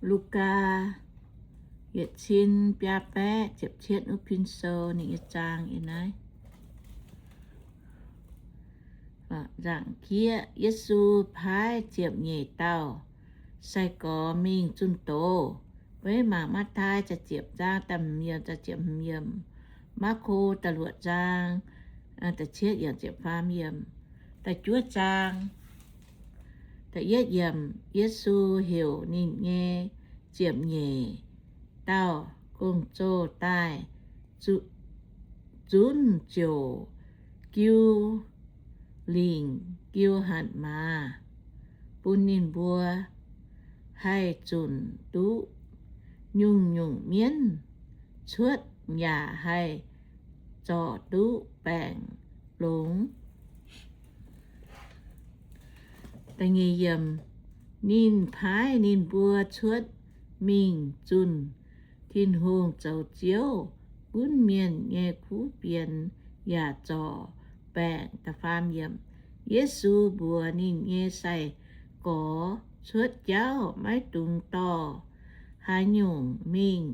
Lugaa yietc cin biaa baeqv ziepc cietv wuov pin sou ninh nyei zaang yiem naaiv. Nzaangc jieqv, Yesu paaiv ziepc nyeic dauh sai-gorx mingh zunh doz. Beiv mangc Matv^taai ziepc zaang da'hmz yiemc, ziepc hmz yiemc, Maako da'luoqc zaang da'cietv yiemc, ziepc faam yiemc, da'juov zaang. Da'yietv yiemc, Yesu heuc ninh nyei ziepc nyeic dauh gong-zoh daaih zunv ziouc jiu lingc jiu hatc maaz bun ninh mbuo haih zunc duqv nyungc-nyungc mienv cuotv yaac haih zorc duqv baengc longx. Ninh paaiv ninh mbuo cuotv mingh zunh Tin-Hungh zoux Ziouv, gunv mienh nyei kuv fienx yaac zorc baengc. Yesu mbuox ninh nyei sai-gorx cuotv jauv maiv dungx dorh haaix nyungc mingh,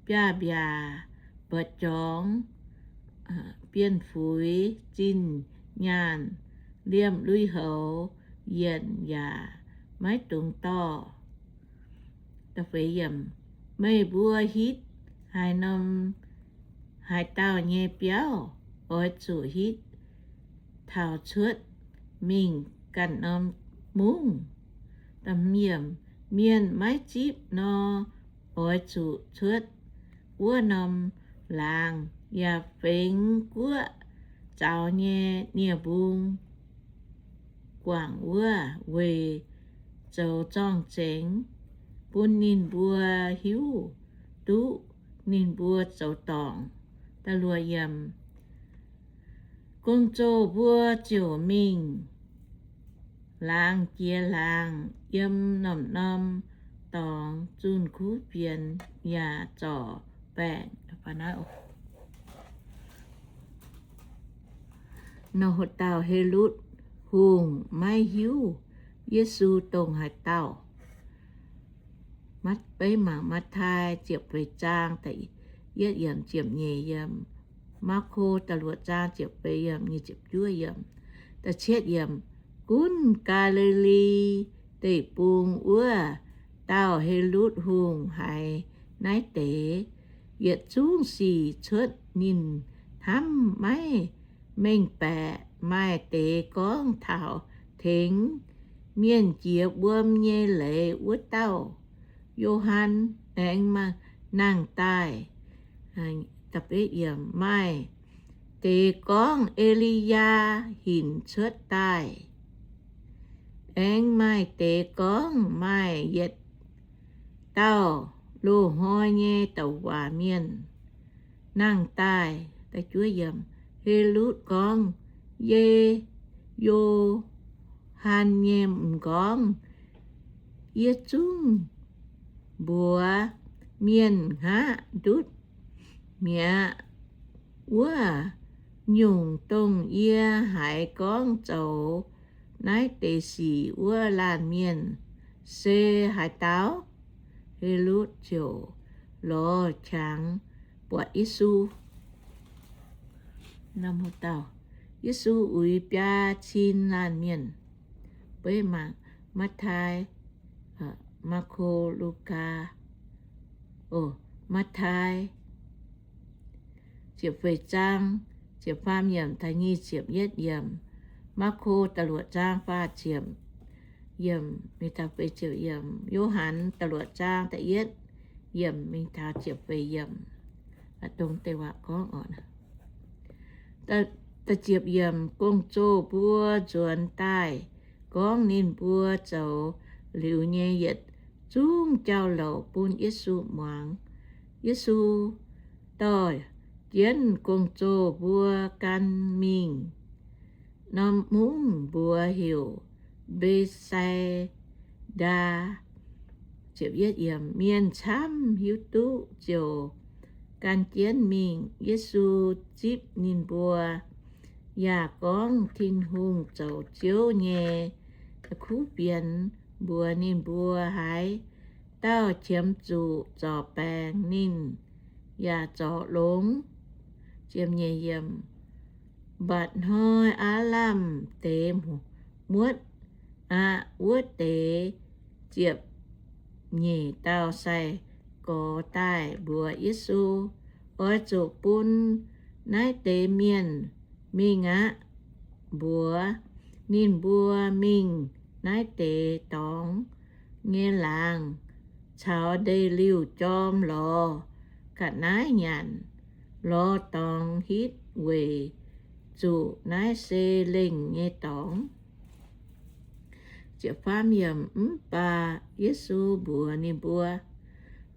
biaav-mbiaac, mba'jorngx, bienh fuix, zinh nyaanh, liemh lui-houx, yienc yaac maiv dungx dorh. Meih mbuo hitv haaix norm, haaix dauh nyei biauv, oix zuqc hitv taux cuotv mingh ganh norm mungv. Mienh maiv zipv nor, oix zuqc cuotv wuov norm laangz, yaac fengx guoqv zaux nyei nie-mbung guangc wuov weic zoux zorng-zengx, bun ninh mbuo hiuv duqv ninh mbuo zoux dorngc. Gong-zoh mbuo ziouc mingh laangz jiex laangz, yiem norm-norm dorngx zunh kuv fienx yaac zorc baengc. Nor, haaix dauh Helotv Hungh maiv hiuv Yesu dongh haaix dauh. Beiv mangc Matv^taai ziepc feix zaang da'yietv yiemc, ziepc nyeic yiemc, Maako da'luoqc zaang ziepc feix yiemc, nyic ziepc juov yiemc, da'cietv yiemc. Gunv Gaa^li^li Deic-Bung wuov dauh Helotv Hungh haiz naaiv deix, yietc zungv sic cuotv ninh hnamv maiv mengh baeqc. Maaih deix gorngv taux tengx mienh jiex wuom nyei leiz wuov dauh Yo^han aengx nangh daaih. Maaih deix gorngv E^li^yaa hinc cuotv daaih. Aengx maaih deix gorngv maaih yietc dauh loz-hnoi nyei douc waac mienh nangh daaih. Helotv gorngv, Yie Yo^han nyei m'nqorngv. Yie zungv mbuox mienh nqa'haav ndutv mi'aqv. Wuov nyungc, dongh yie haiz gorngv zoux naaiv deix sic wuov laanh mienh se haaix dauh? Helotv ziouc lorz qangx buatc Yesu. Yesu uix biaa cin laanh mienh. Beiv mangc Matv^taai, Maako, Lugaa, Matv^taai ziepc feix zaang, ziepc faam yiemc taux nyic ziepc yietv yiemc. Maako da'luoqc zaang faah ziepc yiemc mingh taux feix ziepc yiemc. Yo^han da'luoqc zaang da'yietv yiemc mingh taux ziepc feix yiemc. Dongh deix waac gorngv oc. Da'ziepc yiemc. Gong-zoh mbuo nzuonx daaih gorngv ninh mbuo zoux liuz nyei yietc zungv jauv-louc bun Yesu muangx. Yesu dorh jienv gong-zoh mbuo gan mingh norm mungv mbuox heuc Mbe^sai^ndaa. Mienh camv hiuv duqv ziouc gan jienv mingh. Yesu zipv ninh mbuo, yaac gorngv Tin-Hungh zoux Ziouv nyei kuv fienx mbuox ninh mbuo haiz dauh qiemx zuqc zorc baengc, ninh yaac zorc longx. Mba'hnoi aav lamh deix muotv aqv, wuov deix ziepc nyeic dauh sai-gorx daaih mbuox Yesu, Oix zuqc bun naaiv deix mienh mingh aqv. Mbuox ninh mbuo mingh naaiv deix dorngx nyei laangz caux ndeic-liuh jorm lorz ga'naaiv nyanc. Lorz dorngx hitv weic zuqc naaiv se lengh nyei dorngx. Mv baac Yesu mbuox ninh mbuo,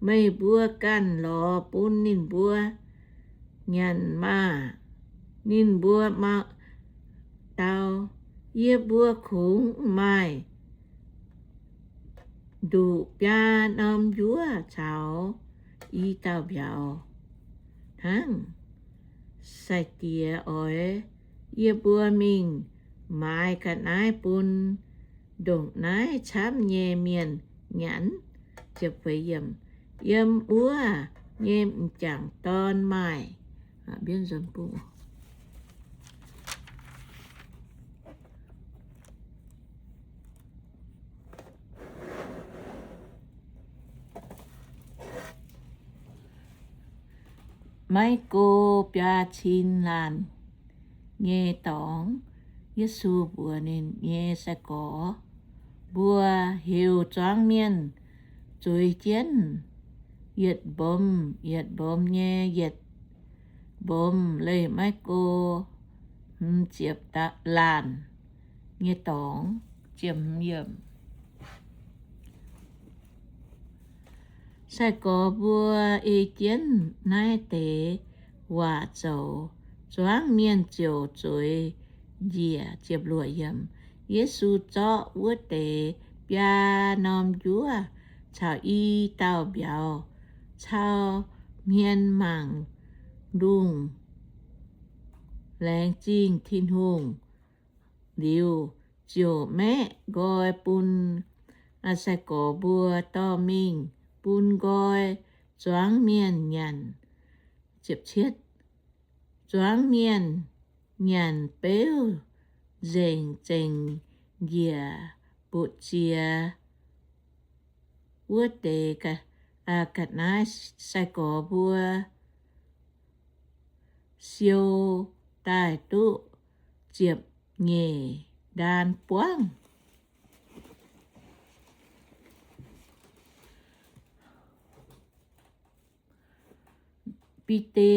Meih mbuo ganh lorz bun ninh mbuo nyanc maah! Ninh mbuo dau, Yie mbuo kungx maaih nduqc biaa norm njuov caux i dauh mbiauz hnangv. Sai-Diex oix yie mbuo mingh maaiz ga'naaiv bun ndongc naaiv camv nyei mienh nyanc. Yiem wuov nyei m'jangc dorn maaih Maiv go biaa cin laanh nyei dorngx, Yesu mbuox ninh nyei sai-gorx, Mbuo heuc zuangx mienh zueiz jienv yietc mbomz yietc mbomz nyei yietc mbomz leih maiv go hmz ziepc laanh nyei dorngx. Sai-gorx mbuo ei jienv naaiv deix waac zoux, zuangx mienh ziouc zueiz njiec. Yesu zorqv wuov deix biaa norm njuov caux i dauh mbiauz cau hmien mangc lungh laengz zingh Tin-Hungh liuz, ziouc maeqv nqoi bun sai-gorx mbuo dorh mingh bun nqoi zuangx mienh nyanc. Zuangx mienh nyanc beuv nzengc, zengc njiec mbutv ziex wuov deix ga'naaiv. Sai-gorx mbuo siou daaih duqv ziepc nyeic ndaan buangv. Bide,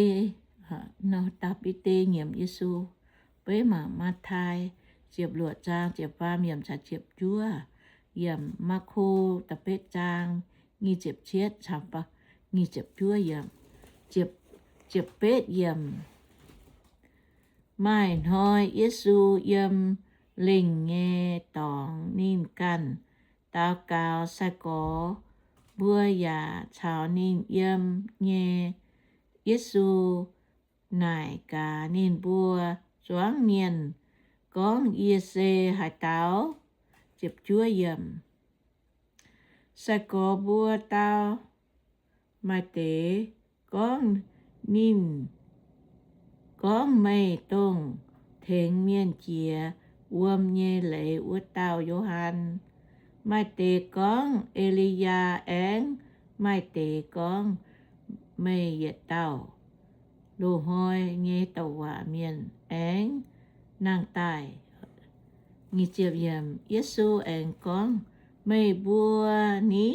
dauh Bide nyiemc Yesu. Beiv mangc Matv^tai ziepc luoqc zaang ziepc faam yiemc caux ziepc juov yiemc, Maako da'betv zaang nyic ziepc cietv caux nyic ziepc juov yiemc, ziepc betv yiemc. Maaih hnoi Yesu yiem lengh nyei dorngx, ninh ganh daux gaux. Sai-gorx mbuo yaac caux ninh yiem nyei. Yesu naaic gaax ninh mbuo, Zuangx mienh gorngv yie se haaix dauh? Sai-gorx mbuo dau, Maaih deix gorngv ninh, gorngv meih dongh tengx mienh jiex wuom nyei leiz wuov dauh Yo^han. Maaih deix gorngv E^li^yaa aengx, maaih deix gorngv meih yietc dauh loz-hnoi nyei douc waac mienh aengx nangh daaih. Yesu aengx gorngv, Meih mbuo ni?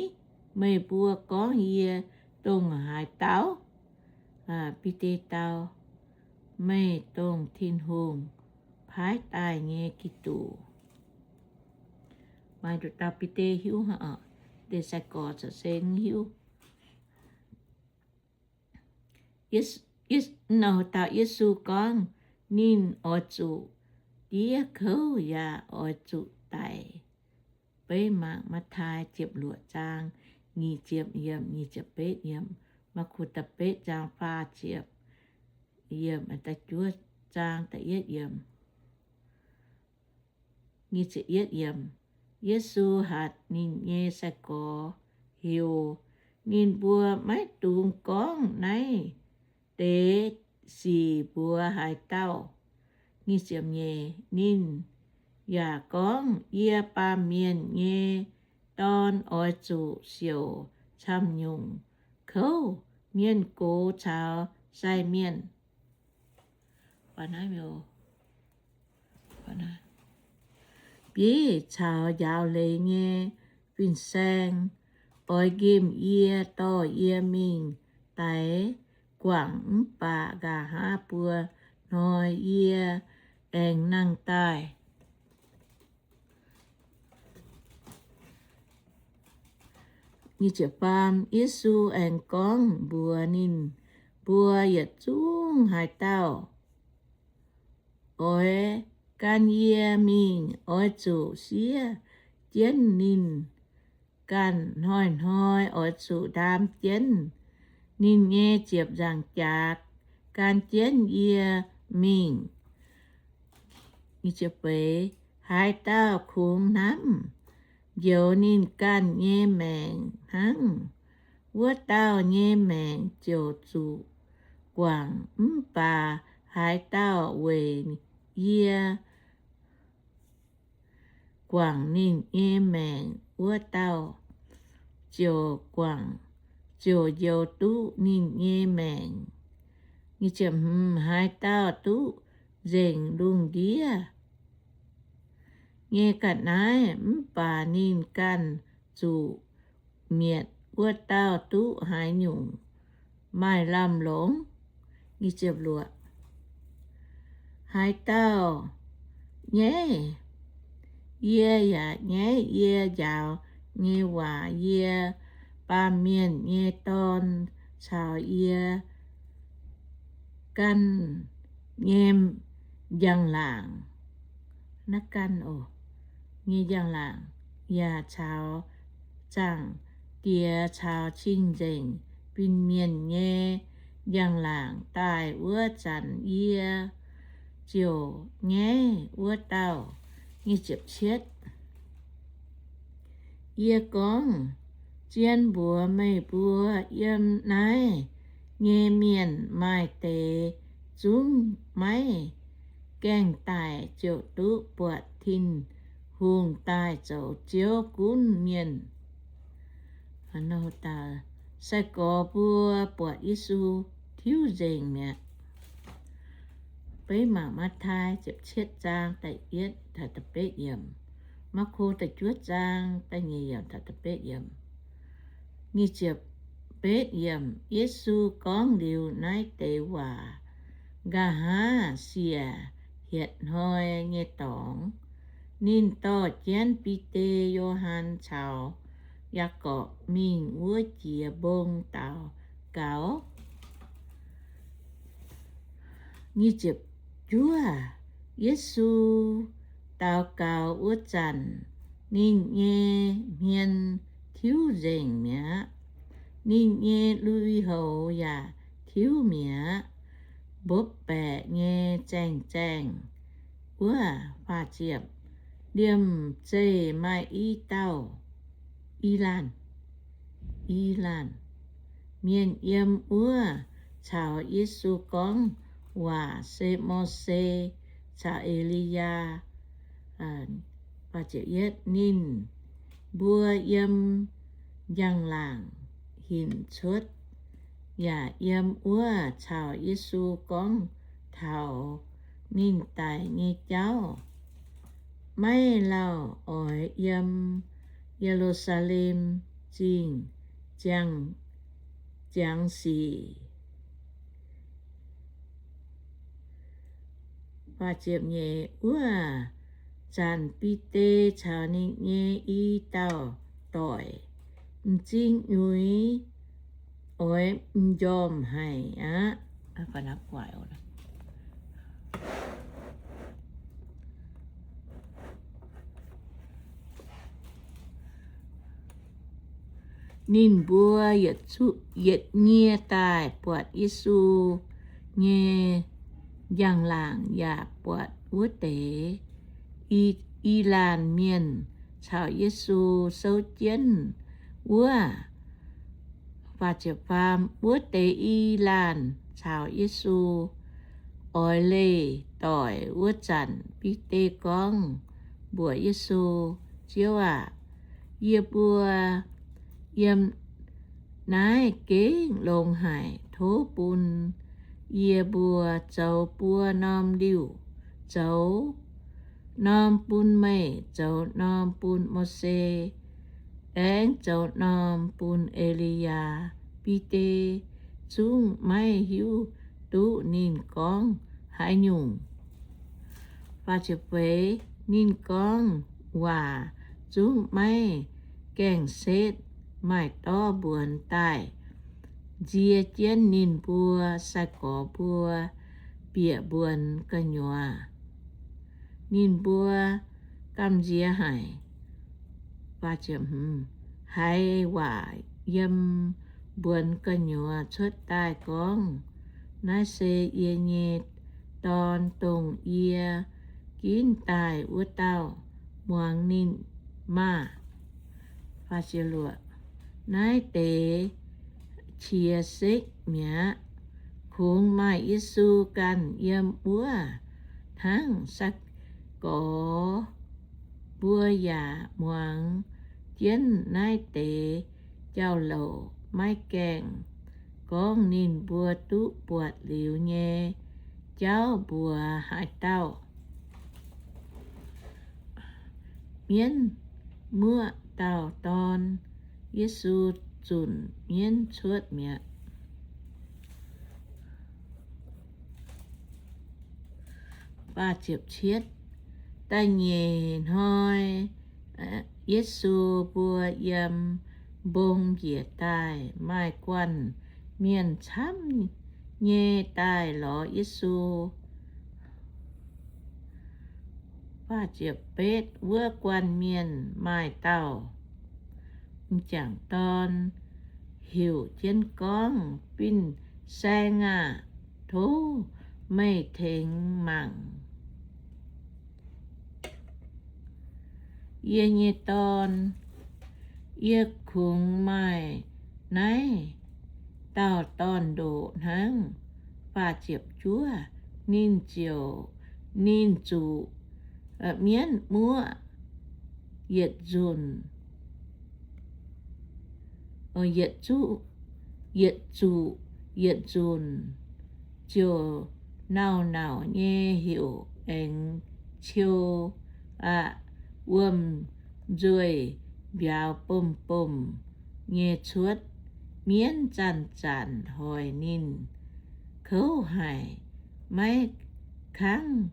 Meih mbuo gorngv yie dongh haaix dauh? Bide dau, Meih dongh Tin-Hungh paaiv daaih nyei Giduc. Maaih nduqc dauh Bide hiuv, deix sai-gorx za'gengh hiuv. Dauh Yesu gorngv, Ninh oix zuqc diev kouv yaac oix zuqc daic. Beiv mangc Matv^tai ziepc luoqc zaang nyic ziepc yiemc, nyic ziepc betv yiemc, Maako da'betv zaang faah ziepc yiemc, da'juov zaang da'yietv yiemc. Yesu hatc ninh nyei sai-gorx heuc ninh mbuo maiv dungx gorngv naaiv deix sic mbuox haaix dauh. Ninh yaac gorngv, Yie, Baamh Mienh nyei Dorn, oix zuqc siouc camv-nyungc kouv mienh gox caux sai mienh, bieiv caux njaaux leiz nyei fin-saeng. Oix nqemh yie, dorh yie mingh daix guangc, mv baac nqa'haav buo hnoi yie aengx nangh daaih. Yesu aengx gorngv mbuox ninh mbuo yietc zungv haaix dauh oix gan yie mingh, oix zuqc siev jienv ninh ganh. Hnoi-hnoi oix zuqc ndaam jienv ninh nyei ziepc nzaangc jaax gan jienv yie mingh. Haaix dauh kungx hnamv njoux ninh ganh nyei maengc hnangv, wuov dauh nyei maengc ziouc zuqc guangc. Mv baac haaix dauh weic yie guangc ninh nyei maengc, wuov dauh ziouc guangc, ziouc njoux duqv ninh nyei maengc. Haaix dauh duqv nzengc lungh ndiev nyei ga'naaiv mv baac ninh ganh zuqc mietc, wuov dauh duqv haaix nyungc maaih lamh longc? Haaix dauh nyaiv yie yaac nyaiv yie njaaux nyei waac. Yie, Baamh Mienh nyei Dorn, caux yie ganh nyei njang-laangc, naaiv ganh oc, nyei njang-laangc, yaac caux Zaangc Diex caux cing-nzengc fin-mienh nyei njang-laangc daaih wuov zanc, yie ziouc nyaiv wuov dauh. Yie gorngv, zien mbuox meih mbuo, yiem naaiv nyei mienh maaih deix zungv maiv gaengh daic ziouc duqv buatc Tin-Hungh daaih zoux Ziouv gunv mienh. Sai-gorx mbuo buatc Yesu tiuv nzengc mi'aqv. Beiv mangc Matv^taai ziepc cietv zaang da'yietv taux da'betv yiemc, Maako da'juov zaang da'nyeic yiemc taux da'betv yiemc. Nyic ziepc betv yiemc. Yesu gorngv liuz naaiv deix waac, nqa'haav siec hietc hnoi nyei dorngx, ninh dorh jienv Bide, Yo^han caux Yaagorpc mingh wuov jiex mbong daux gaux. Yesu daux gaux wuov zanc, ninh nyei hmien tiuv nzengc mi'aqv. Ninh nyei lui-houx yaac tiuv mi'aqv, mbopv baeqc nyei zaengh zaengh wuov. Liemh zeih maaih i dauh, i laanh, i laanh mienh yiem wuov caux Yesu gorngv waac, se Mose caux E^li^yaa. Ninh mbuo yiem njang-laangc hinc cuotv, yaac yiem wuov caux Yesu gorngv taux ninh daic nyei jauv. Maiv lauh oix yiem Ye^lu^saa^lem Zingh ziangx sic. Wuov zanc Bide caux ninh nyei i dauh doic m'zing nyuix oix m'njormh haic aqv. Ninh mbuo yietc nyie daaih buatc Yesu nyei njang-laangc yaac buatc wuov deix i laanh mienh caux Yesu souv jienv wuov. Wuov deix i laanh caux Yesu oix leih doic wuov zanc, Bide gorngv mbuox Yesu, Ziouv aah! Yie mbuo yiem naaiv gengh longx haic. Tov bun yie mbuo zoux buo norm liuc, zoux norm bun meih, zoux norm bun Mose, aengx zoux norm bun E^li^yaa. Bide zungv maiv hiuv duqv ninh gorngv haaix nyungc. Ninh gorngv waac zungv maiv gaengh setv, maaih dorv mbuonx daaih nzie jienv ninh mbuo sai-gorx mbuo bieqc mbuonx gu'nyuoz. Ninh mbuo gamh nziex haic. Haiz waac yiem mbuonx gu'nyuoz cuotv daaih gorngv, Naaiv se yie nyei Dorn, dongh yie ginv daaih wuov dauh. Muangx ninh maah! Naaiv deix qiex sekv mi'aqv. Kungx maaih Yesu ganh yiem wuov hnangv. Sai-gorx mbuo yaac muangx jienv naaiv deix jauv-louc, maiv gaengh gorngv ninh mbuo duqv buatc liuz nyei jauv mbuox haaix dauh. Mienv Muoqv Dauh Dorn. Yesu zunc mienv cuotv mi'aqv. Da'nyeic hnoi, Yesu mbuo yiem mbong njiec daaih, maaih guanh mienh camv nyei daaih lorz Yesu. Wuov guanh mienh maaih dauh m'jangc dorn heuc jienv gorngv, Fin-Saeng aah! Tov meih tengx mangc yie nyei dorn. Yie kungx maaih naaiv dauh dorn-ndoqc hnangv. Ninh ziouc, ninh zuqc mienv muoqv yietc nzunc, yietc zuqc, yietc nzunc ziouc nauc-nauc nyei heuc aengx ciou aqv. Wuom-nzuih mbiauz bomh-bomh nyei cuotv. Mienv zanc-zanc hoic ninh kouv haic, maiv kangv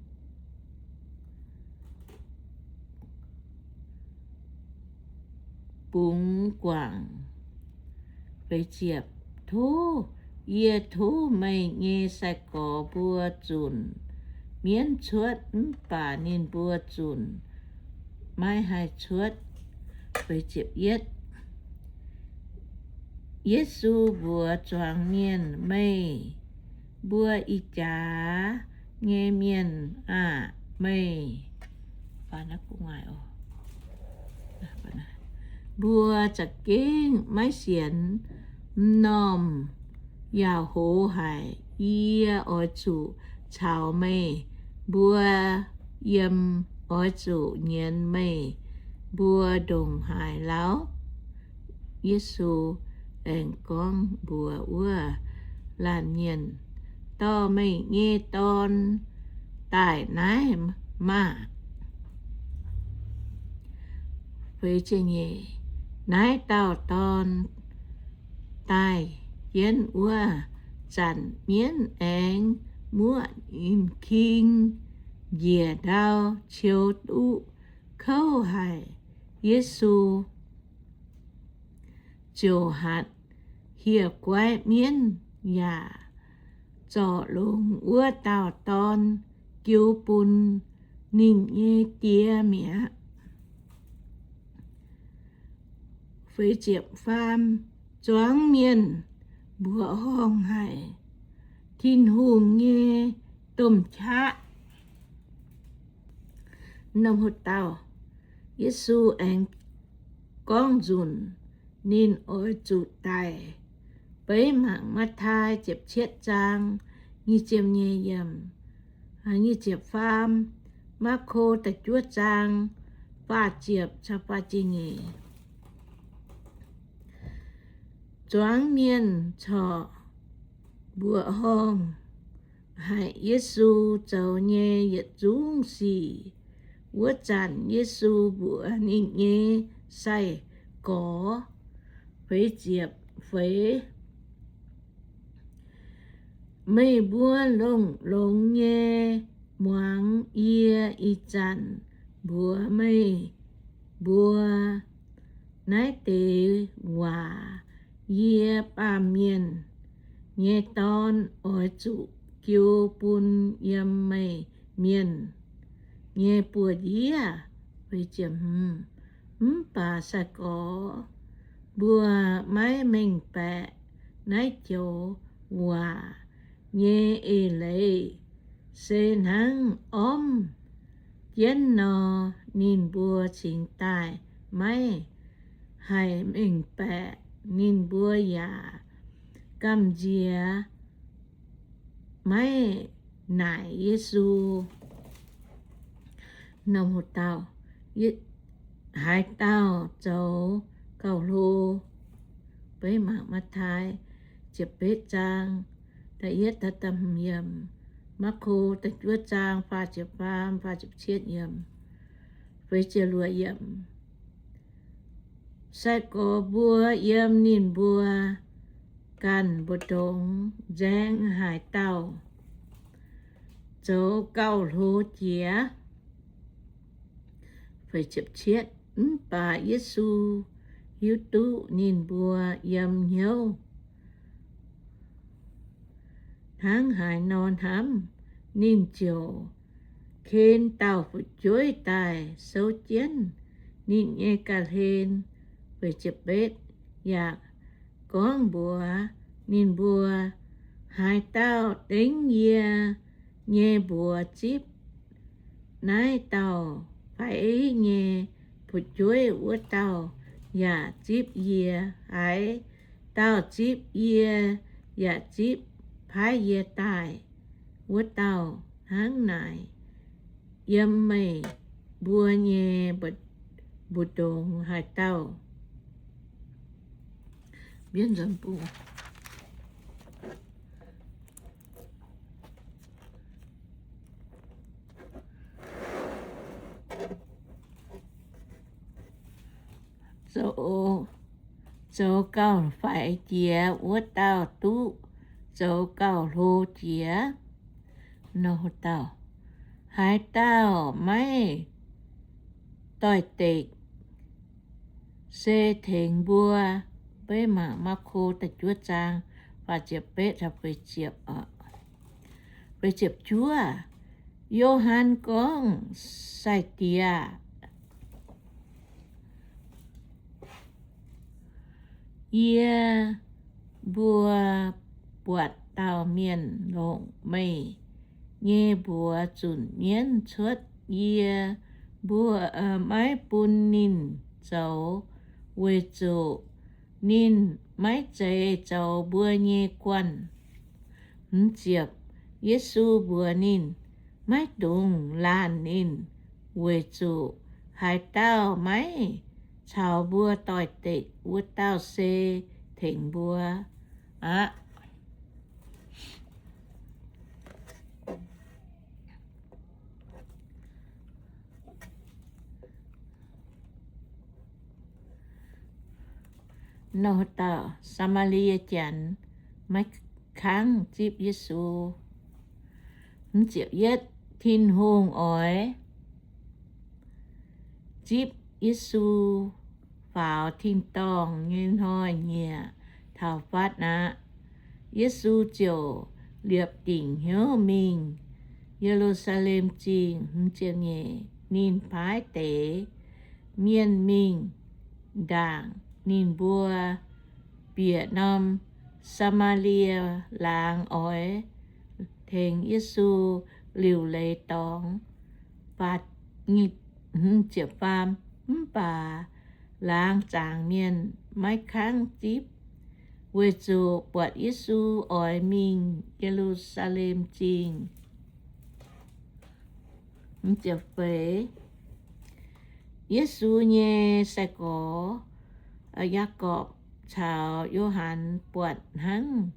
bungx guangc. Tov yie tov meih nyei sai-gorx mbuo zunc mienv cuotv, mv baac ninh mbuo zunc maiv haih cuotv. Yesu mbuox zuangx mienh, Meih mbuo ih jaax nyei mienh aah! Meih mbuo za'gengh maiv sienx. M'normh yaac hoz haic. Yie oix zuqc caux meih mbuo yiem, oix zuqc nyienz meih mbuo ndongc haaix lauh? Yesu aengx gorngv mbuox wuov laanh mienh, Dorh meih nyei dorn daaih naaiv maah! Naaiv dauh dorn daaih jienv wuov zanc, mienv aengx muoqv m'king njiec ndau, ciou duqv kouv haic. Yesu ziouc hatc hieh guaiv mienv yaac zorc longx wuov dauh dorn jiu bun ninh nyei die mi'aqv. Zuangx mienh mbuoqc horngh haic. Tin-Hungh nyei domh qaqv. Yesu aengx gorngv nzunc, ninh oix zuqc daic. Beiv mangc Matv^taai ziepc cietv zaang, nyic ziepc nyeic yiemc, nyic ziepc faam, Maako da'juov zaang, faah ziepc caux faah ziepc nyeic. Zuangx mienh corc mbuoqc horngh haic Yesu zoux nyei yietc zungv sic. Wuov zanc Yesu mbuox ninh nyei sai-gorx, feix ziepc feix, meih mbuo longx-longx nyei muangx yie ih zanc mbuox meih mbuo naaiv deix waac. Yie, Baamh Mienh nyei Dorn, oix zuqc jiu bun yiem meih mienh nyei buoz-ndiev. Mv baac sai-gorx mbuo maiv mengh baeqc naaiv joux waac nyei eix leiz, se hnangv ormv jienv nor, ninh mbuo cingx daaih maiv haih mengh baeqc. Ninh mbuo yaac gamh nziex maiv naaic Yesu. Haaix dauh zoux gauh hlo? Beiv mangc Matv^taai ziepc betv zaang, da'yietv, Maako da'juov zaang, faah ziepc faam, faah ziepc cietv yiemc, feix ziepc luoqc yiemc. Sai-gorx mbuo yiem ninh mbuo ganh mbu'ndongx nzaeng haaix dauh zoux gauh hlo jiex. Mv baac Yesu hiuv duqv ninh mbuo yiem hnyouv hnangv haaix nor hnamv, ninh ziouc ken dauh fu'jueiv daaih souv jienv ninh nyei ga'hlen, yaac gorngv mbuox ninh mbuo, Haaix dauh dengv yie nyei mbuox zipv naaiv dauh faix nyei fu'jueiv, wuov dauh yaac zipv yie. Haaix dauh zipv yie yaac zipv paaiv yie daaih wuov dauh. Hnangv naaic, yiem meih mbuo nyei mbu'ndongx haaix dauh zoux, zoux gauh faix jiex, wuov dauh duqv zoux gauh hlo jiex. Haaix dauh maiv doix-dekc, se tengx mbuo. Beiv mangc Maako da'juov zaang, faah ziepc betv, feix ziepc juov. Yo^han gorngv, Sai-Diex, yie mbuo buatc dauh mienh longc meih nyei mbuox zunc mienv cuotv. Yie mbuo maiv bun ninh zoux, weic zuqc ninh maiv zeiz zoux mbuo nyei guanh. Yesu mbuox ninh, Maiv dungx laanh ninh, weic zuqc haaix dauh maiv caux mbuo doix-dekc, wuov dauh se tengx mbuo aqv. Nor dauh Saa^maa^lie Janx maiv kangv zipv Yesu. Tin-Hungh oix zipv Yesu faaux tin-dorngh nyei hnoi-nyieqc taux fatv aqv. Yesu ziouc liepc dingc hnyouv mingh Ye^lu^saa^lem Zingh. Ninh paaiv deix mienh mingh ndaangc ninh mbuo bieqc norm Saa^maa^lie Laangz oix tengx Yesu liuc leiz dorngx. Mv baac laangz zaangc mienh maiv kangv zipv, weic zuqc buatc Yesu oix mingh Ye^lu^saa^lem Zingh. Yesu nyei sai-gorx, Yaagorpc caux Yo^han, buatc hnangv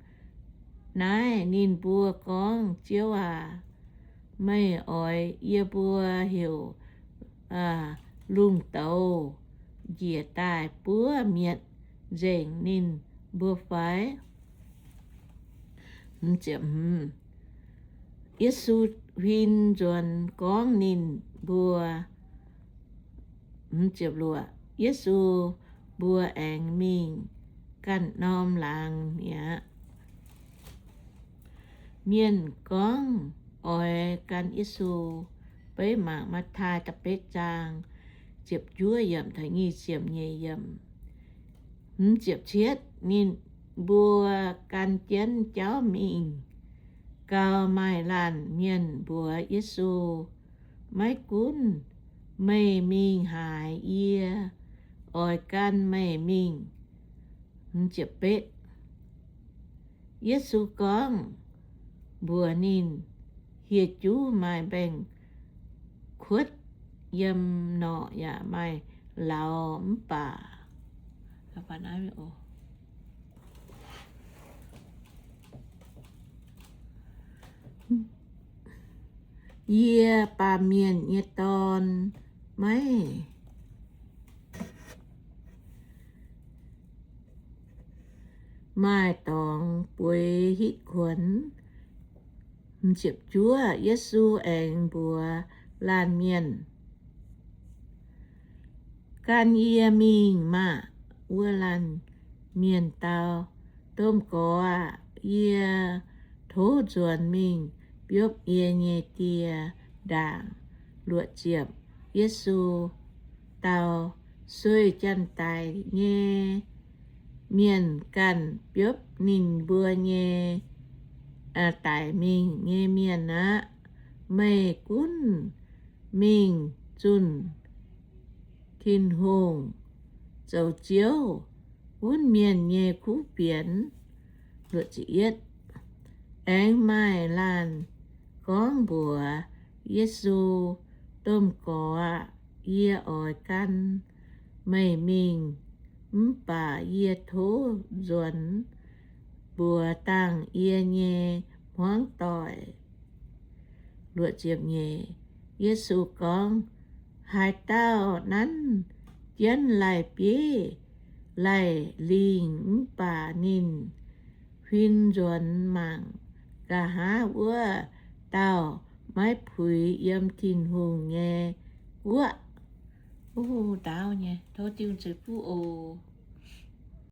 naaiv ninh mbuo gorngv, Ziouv aac, meih oix yie mbuo heuc lungh douz njiec daaih buov mietc nzengc ninh mbuo fai? Yesu huin nzuonx gorngv ninh mbuo, Yesu mbuo aengx mingh ganh norm laangz mi'aqv. Mienh gorngv oix gan Yesu. Beiv mangc Matv^taai da'betv zaang ziepc juov yiemc taux nyic ziepc nyeic yiemc. Hmz ziepc cietv, ninh mbuo gan jienv jauv mingh. Gauh maaih laanh mienh mbuox Yesu, Maiv gunv meih mingh haaix, yie oix gan meih mingh. Yesu gorngv mbuox ninh, Hieh juv maaih mbaengx-kuotv yiem norqc yaac maaih lauz mv baac yie Baamh Mienh nyei Dorn maiv maaih dorngx bueix hitv kuonx. Yesu aengx mbuox laanh mienh, Gan yie mingh maah! Wuov laanh mienh dau, Domh Gorx aah! Yie tov nzuonx mingh biopv yie nyei die ndaangc. Luoqc ziepc, Yesu dau, Sueih janx-daic nyei mienh ganh biopv ninh mbuo nyei daic mingh nyei mienh aqv. Meih gunv mingh zunh Tin-Hungh zoux Ziouv, gunv mienh nyei kuv fienx. Aengx maaih laanh gorngv mbuox Yesu, Domh Gorx aah! Yie oix gan meih mingh, mv baac yie tov nzuonx mbuox dangh yie nyei hmuangv doic. Yesu gorngv, Haaix dauh nanv jienv lai-bieiv lai-lingh mv baac ninh huin nzuonx mangc nqa'haav, wuov dauh maiv puix yiem Tin-Hungh nyei guoqv. Ndaauv nyei, tov Tin-Hungh ceix fuqv oc.